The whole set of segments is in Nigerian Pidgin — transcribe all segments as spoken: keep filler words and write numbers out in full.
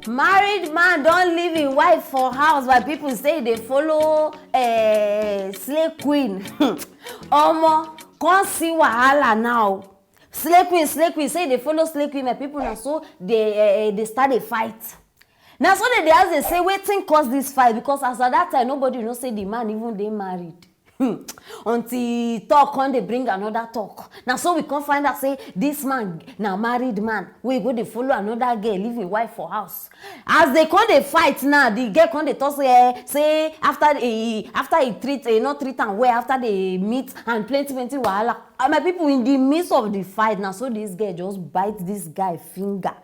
Married man don leave him wife for house, but people say they follow uh, slay queen. Omo, come see wahala now. Slay queen, slay queen, say they follow slay queen, my people now, so they uh, they start a fight. Now so they, they ask, they say, waiting cause this fight, because as at that time, nobody know say the man even they married. Hmm. Until talk come dey bring another talk. Now so we come find out say this man na married man, we go dey follow another girl, leave him wife for house. As they come dey fight now, the girl come dey talk say eh, say after he after he treat he not treat am well, after they meet and plenty plenty wahala. And my people, in the midst of the fight, now so this girl just bite this guy finger.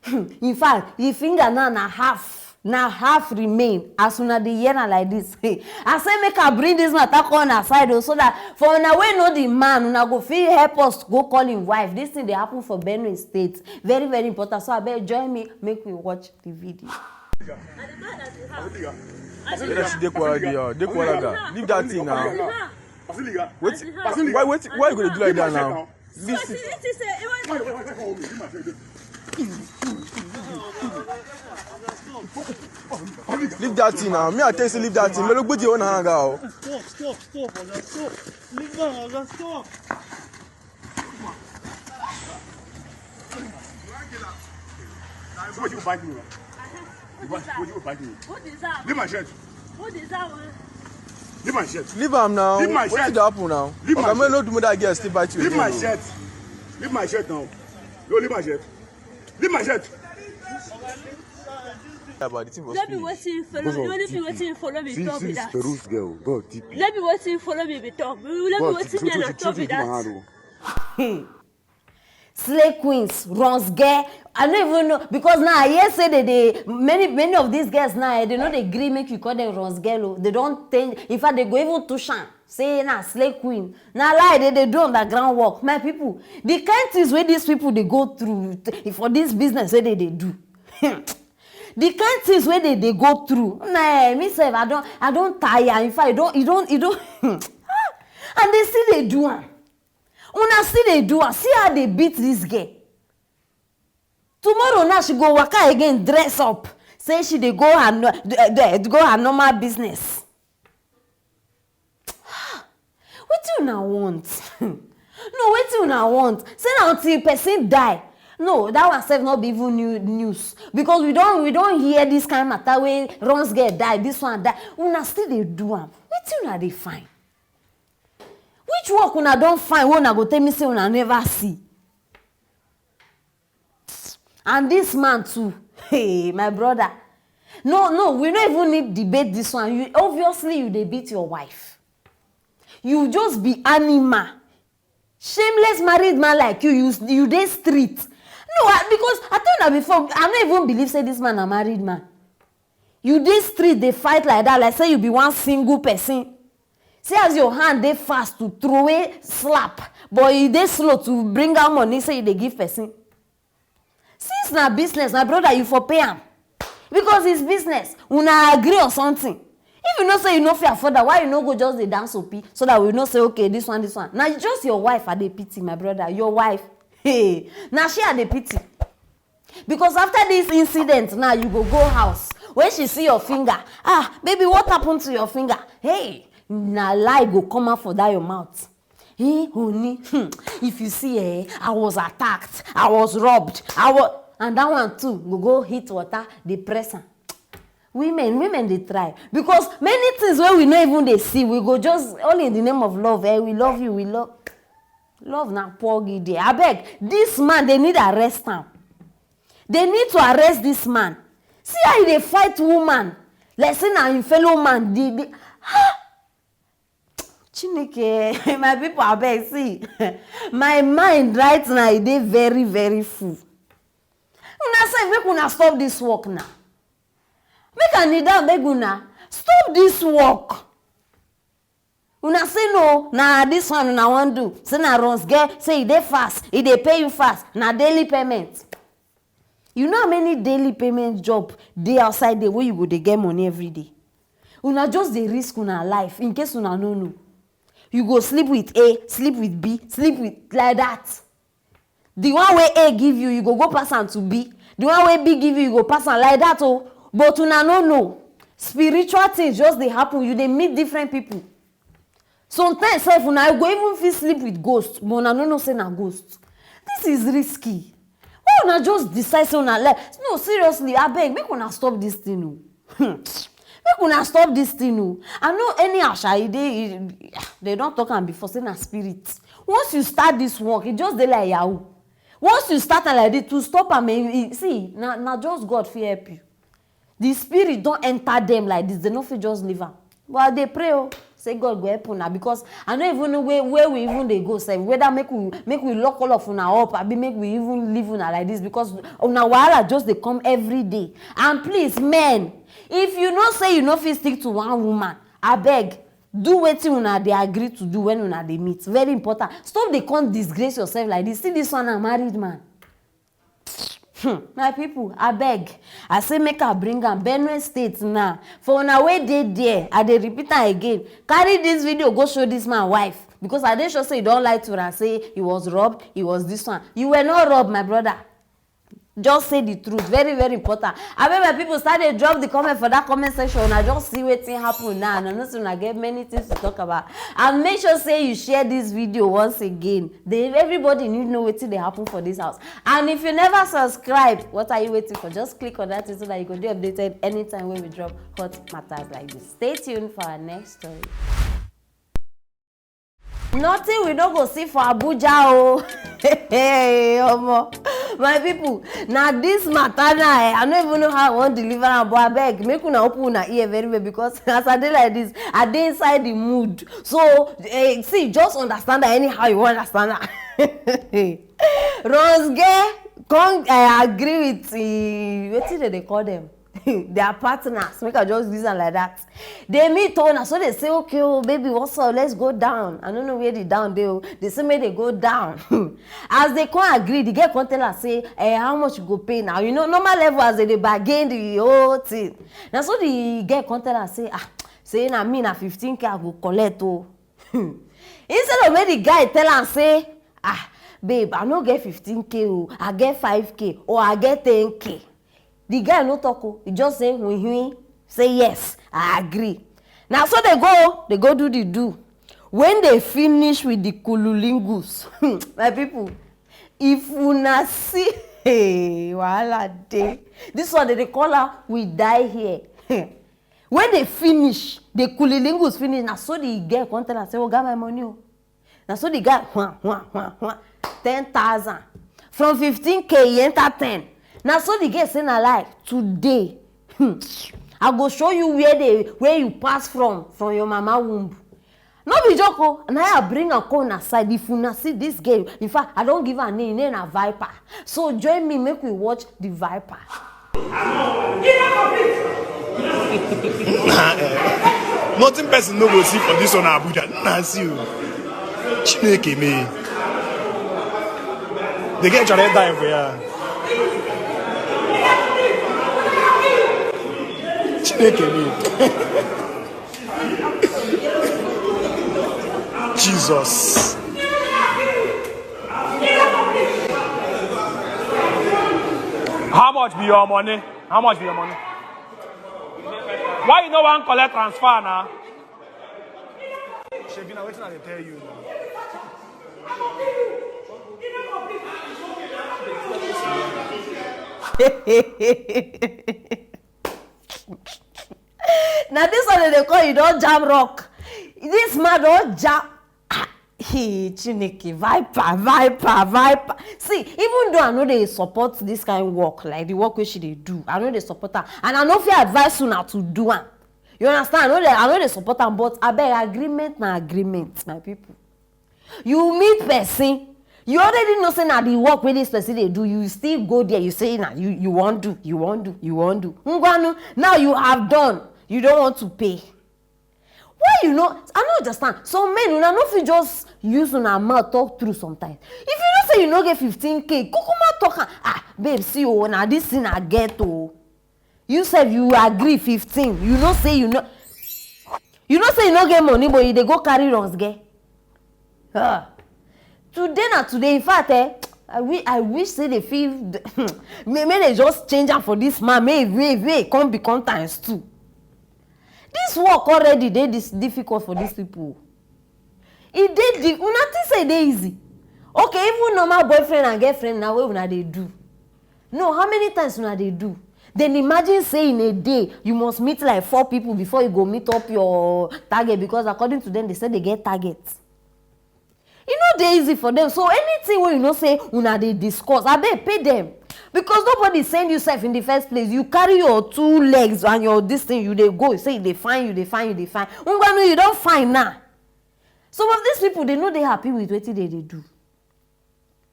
In fact, the finger now na half, na half remain. As una dey hear na like this, I say make I bring this matter come una side o, so that for una wey know the man, una go fit help us go call him wife. This thing dey happen for Benue State, very very important. So abeg join me, make we watch the video. Let us dey quiet there. Dey quiet there. Leave that thing now. Wait, why wait why you go dey do like that now? This leave that thing now. Me I tell you say leave that thing. Melo gbudi o na hanga o. Stop, stop, stop, oga, stop. Leave am, oga, stop. What you fight me? What you fight me? Leave my shirt. Leave my shirt. Leave am now. Leave my shirt. Wetin dey happen now? Leave my shirt. Oga, make no do make that girl still bite you again o. Leave my shirt. Leave my shirt now. No, leave my shirt. Leave my shirt. About the thing for speed. No be wetin follow me, only be wetin follow me talk be that. This Peru's girl, God deep. No be wetin follow me be talk. No be wetin me and talk be that. Slay queens, runs girl. I no even know, because now I hear say they dey many many of these girls now eh, they no dey gree make you call them runs girl o. They don change. In fact, they go even tush am say na slay queen. Na lie, they dey do underground work, my people. The kind things wey these people dey go through for this business wey they dey do. The kind things wey they dey go through na eh, me sef I don I don tire. In fact, e don e don e don and they still dey do am. Una still dey do am. See how they beat this girl. Tomorrow now she go waka again, dress up, say she dey go her no- d- d- go her normal business. Wetin una want? No, wetin una want? Say na until person die. No, that one sef no be even new news, because we don we don hear this kind matter wey runs girl die, this one die. Una still dey do am. Wetin una dey find? Which work una don find wey una go tell me say una never see? And this man too, hey, my brother. No, no, we no even need debate this one. You obviously you dey beat your wife. You just be animal. Shameless married man like you, you you dey street. No, I, because I tell una before, I no even believe say this man na married man. You dey street dey fight like that, like say you be one single person. See as your hand dey fast to throw away slap, but e dey slow to bring out money say you dey give person. Since na business, my brother, you for pay am, because it's business. Una agree on something. If you know say you no fit afford that, why you no go just dey dance opi so that we know say okay, this one, this one. Na just your wife I dey pity, my brother. Your wife, hey, na she I dey pity. Because after this incident now, you go go house. When she see your finger, ah, baby, what happened to your finger? Hey, na lie go come out for that your mouth. Hey, honey, hmm, if you see, eh, I was attacked, I was robbed, I was, and that one too go go hit water, dey press am. Women, women dey try, because many things wey we no even dey see, we go just all in the name of love. Eh, we love you, we love. Love na poor gidi. Abeg, this man, they need arrest am. They need to arrest this man. See how he dey fight woman like say na him fellow man. The, the, ha! Chineke, my people, abeg, see. My mind right now, e dey very, very full. Una sef, make una stop this work now. Make I kneel down beg una, stop this work. Una say no, na this one una wan do. Say na runs girl, say e dey fast, e dey pay you fast, na daily payment. You know how many daily payment job dey outside there wey you go dey get money every day? Una just dey risk una life in case una no know. You go sleep with A, sleep with B, sleep with like that. The one wey A give you, you go go pass am to B. The one wey B give you, you go pass am like that o. But una no know. Spiritual things just dey happen. You dey meet different people. Sometimes sef, una go even fit sleep with ghost, but una no know say na ghost. This is risky. Why una just decide say una like? No, seriously, abeg, make una stop this thing o. Hmm. Make una stop this thing o. I know anyhow sha, e dey, e, they don talk am before, say na spirit. Once you start this work, e just dey like yahoo. Once you start am like this, to stop am, eh, eh, see, na, na just God fit help you. The spirit don enter them like this, they no fit just leave am. But I dey pray o, say God go help una, because I no even know where, where we even dey go sef. Whether make we, make we lock all of una up, abi make we even leave una like this, because una wahala just dey come every day. And please, men, if you know say you no fit stick to one woman, abeg, do wetin una dey agree to do when una dey meet. Very important. Stop dey come disgrace yourself like this. See, this one na married man. Hmm, my people, abeg, I say make I bring am. Benue State now. For una wey dey there, I dey repeat am again. Carry this video go show this man wife, because I dey sure say you don lie to her, say he was robbed, he was this one. You were not robbed, my brother. Just say the truth. Very, very important. Abeg, my people, start dey drop the comment for that comment section. I just see wetin happen now, and I know say una get many things to talk about. And make sure say you share this video once again. They, everybody need know wetin dey happen for this house. And if you never subscribe, what are you waiting for? Just click on that thing so that you go dey updated anytime wey we drop hot matters like this. Stay tuned for our next story. Nothing we no go see for Abuja o. Hey, omo. My people, na this matter na, eh, I no even know how I wan deliver am, but abeg, make una open una ear very well, because as I dey like this, I dey inside the mood. So, eh, see, just understand that anyhow you wan understand am. Rose Gay come, eh, agree with, eh, wetin dem dey call them? Their partners, make I just use am like that. They meet o, na so they say, "Okay o, baby, what's up? Let's go down." I no know where the down dey o. They say make they go down. As they come agree, the girl come tell her say, "Eh, how much you go pay now?" You know, normal level, as they dey bargain the whole thing. Na so the girl come tell her say, "Ah, say na me, na fifteen K I go collect o." Instead of make the guy tell am say, "Ah, babe, I no get fifteen K o, I get five K or I get ten K." The guy no talk o, he just say, "Hui, hui," say, "Yes, I agree." Na so they go, they go do the do. When they finish with the cunnilingus, my people, if una see, hey, wahala dey. This one, they dey call her, "We die here." When they finish, the cunnilingus finish, na so the girl come tell am say, "Oga, my money o." Na so the guy, wham, wham, wham, wham, ten thousand. From fifteen K, he enter ten. Na so the girl say, "Na lie, today, hmm, I go show you where they, where you pass from, from your mama womb." No be joke o. Na I bring am come una side. If una see this girl, in fact, I don give her name, name na Viper. So join me, make we watch the Viper. Nothing person no go see for this one, Abuja. Na see o. Chineke me. The girl try to die for ya. Chineke me. Jesus. How much be your money? How much be your money? Why you no wan collect transfer now? Shebi, na wetin I dey tell you now. Na this one dem dey call you don jam rock. This man don jam. Ah, hey, Chineke, Viper, Viper, Viper. See, even though I no dey support this kind work, like the work wey she dey do, I no dey support am, and I no fit advise una to do am. You understand? I no dey, I no dey support am, but abeg, agreement na agreement, my people. You meet person, you already know say na the work wey this person dey do, you still go there, you say na you, you wan do, you wan do, you wan do. Ngwanu, now you have done, you don't want to pay. Why you no? I no understand. Some men, una no fit just use una mouth talk through sometimes. If you know say you no get fifteen K, kukuma talk am. "Ah, babe, see o, na this thing I get o." You sef, you agree fifteen. You know say you no, you know say you no get money, but you dey go carry runs get. Ah. Today na today. In fact, eh, I wish I wish say they feel make make they just change am for this man, make e wey wey come become times two. This work already dey this difficult for these people. E dey di una think say e dey easy? Okay, even normal boyfriend and girlfriend na wey una dey do. No, how many times una dey do? Then imagine say in a day you must meet like four people before you go meet up your target, because according to them they say they get target. E no dey easy for them, so anything wey you know say una dey discuss, abeg pay them, because nobody send you sef in the first place. You carry your two legs and your this thing, you dey go say you dey fine, you dey fine, you dey fine. Ngwanu, you don fine now. Some of these people, they no dey happy with wetin they dey do.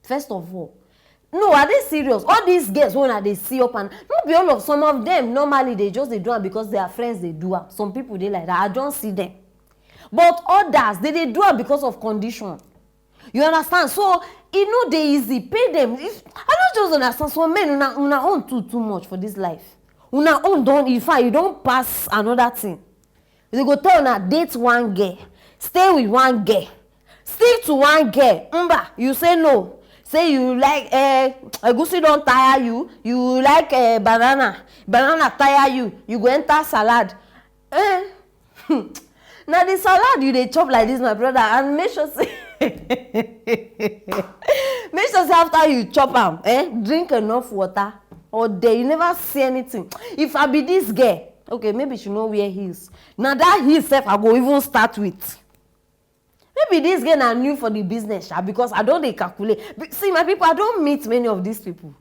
First of all, no, are they serious? All these girls wey una dey see up and no be all of some of them normally they just dey do am because their friends dey do am. Some people dey like that. I don see them. But others, they dey do am because of condition. You understand? So e no dey easy. Pay them. If, I no just understand. Some men, una una own too too much for this life. Una own don, in fact, you don pass another thing. They go tell una date one girl, stay with one girl, stick to one girl. Mba, you say no. Say you like eh, egusi don tire you, you like eh, banana, banana tire you, you go enter salad. Eh? Na the salad you dey chop like this, my brother, and make sure say make sure say after you chop am, eh, drink enough water. Or there you never see anything. If I be this girl, okay, maybe she no wear heels. Na that heel sef I go even start with. Maybe this girl na new for the business sha, because I don dey calculate. Be- See, my people, I don meet many of these people.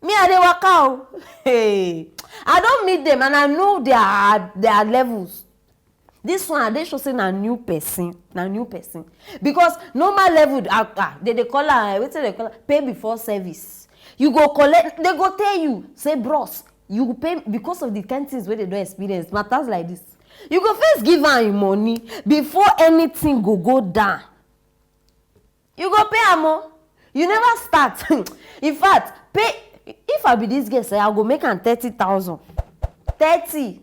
Me, I dey waka o. Hey, I don meet them and I know their their levels. This one, I dey sure say na new person, na new person. Because normal level, ah, ah, they dey call am, eh, wetin they call am, pay before service. You go collect, they go tell you say, bros, you go pay because of the kind things wey they don experience. Matters like this, you go first give am im money before anything go go down. You go pay am o. You never start. In fact, pay, if I be this girl, say I go make am thirty thousand. Thirty.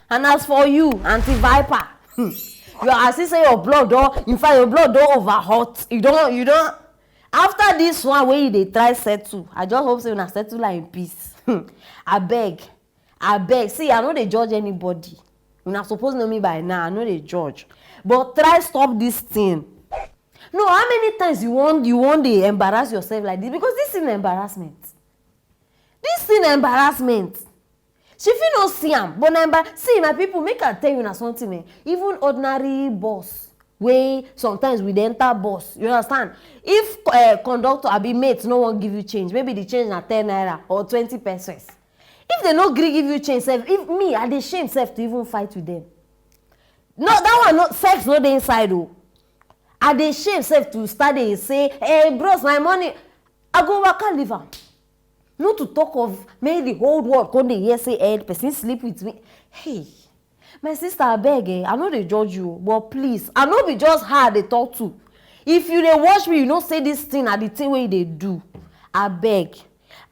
And as for you, Auntie Viper, hmm, you are see say your blood don, in fact, your blood don over hot. You don, you don. After this one wey you dey try settle, I just hope say una settle am in peace. Hmm. Abeg, abeg, see, I no dey judge anybody. Una suppose know me by now. I no dey judge, but try stop this thing. No, how many times you wan you wan dey embarrass yourself like this? Because this thing na embarrassment. This thing na embarrassment. She fit no see am, but na embar- see, my people, make I tell you na something, eh. Even ordinary bus wey sometimes we dey enter bus, you understand? If uh, conductor abi mate no wan give you change, maybe the change na ten naira or twenty pesewas. If they no gree give you change sef, if me, I dey shame sef to even fight with them. No, that one, no, sex no dey inside o. I dey shame sef to start dey say, hey, bros, my money. I go waka leave am. Not to talk of make the whole world come dey hear say, eh, person sleep with me. Hey, my sister, abeg, eh, I no dey judge you, but please, I no be just her I dey talk to. If you dey watch me, you know say this thing na the thing wey you dey do. Abeg,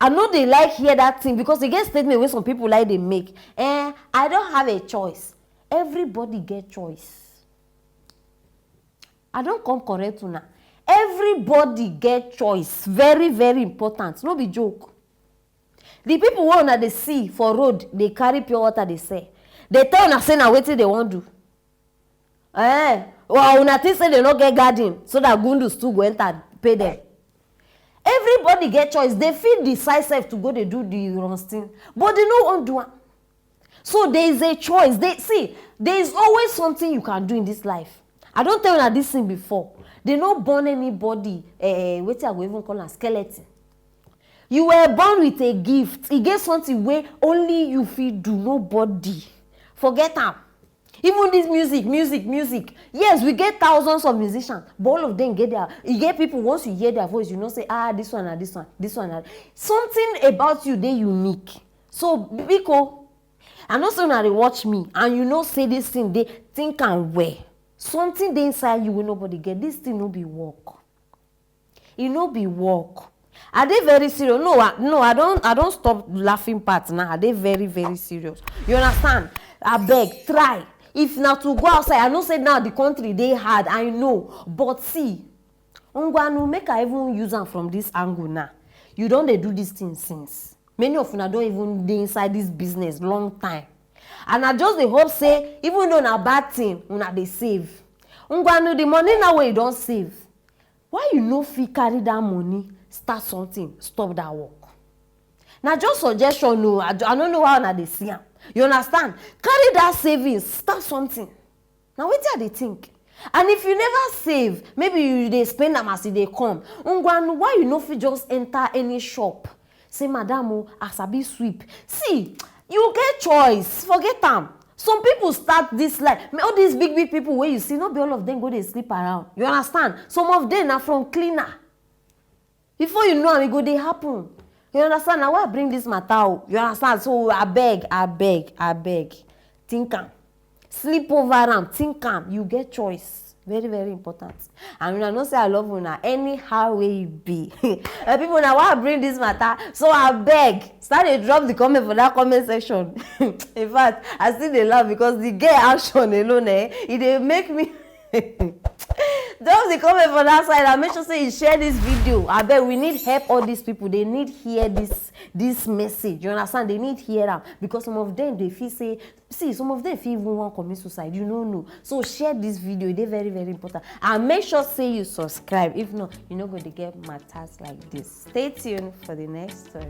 I no dey like hear that thing, because e get statement wey some people like dey make. Eh, I don have a choice. Everybody get choice. I don come correct una. Everybody get choice. Very, very important. No be joke. The people wey una dey see for road dey carry pure water dey sell, dey tell una say na wetin they wan do. Eh, well, una think say they no get garden so that gundus too go enter pay them. Everybody get choice. They fit decide sef to go dey do the wrong thing, but they no wan do am. So there is a choice. They see, there is always something you can do in this life. I don tell una this thing before. They no born anybody. Eh, wetin I go even call am, skeleton. You were born with a gift. E get something wey only you fit do. Nobody. Forget am. Even this music, music, music. Yes, we get thousands of musicians, but all of them get their. E get people, once you hear their voice, you know say, ah, this one na this one, this one na something about you dey unique. So, biko, I know say una dey watch me and you know say this thing dey, think am well. Something dey inside you wey nobody get. This thing no be work. E no be work. I dey very serious. No, I, no, I don, I don stop laughing part now. I dey very, very serious. You understand? Abeg, try. If na to go outside, I know say now the country dey hard, I know. But see, Ngwanu, make I even use am from this angle now. You don dey do this thing since. Many of una don even dey inside this business long time. And I just dey hope say, even though na bad thing, una dey save. Ngwanu, the money now wey you don save, why you no fit carry that money start something, stop that work? Na just suggestion o, I, I no know how una dey see am. You understand? Carry that savings, start something. Na wetin I dey think. And if you never save, maybe you dey spend am as e dey come. Ngwanu, why you no fit just enter any shop? Say, "Madam o, I sabi sweep." See, you get choice, forget am. Some people start this life. All these big, big people wey you see, no be all of them go dey sleep around. You understand? Some of them na from cleaner. Before you know am, e go dey happen. You understand? Na why I bring this matter o. You understand? So abeg, abeg, abeg, think am. Sleep over am, think am. You get choice. Very, very important. And una know say I love una anyhow wey e be. Eh, people, na why I bring this matter. So abeg, start dey drop the comment for that comment section. In fact, I still dey laugh because the girl action alone, eh, e dey make me drop the comment for that side and make sure say you share this video. Abeg, we need help all these people. They need hear this, this message. You understand? They need hear am because some of them dey feel say, see, some of them fit even wan commit suicide. You no know. So share this video. E dey very, very important. And make sure say you subscribe. If not, you no go dey get matters like this. Stay tuned for the next story.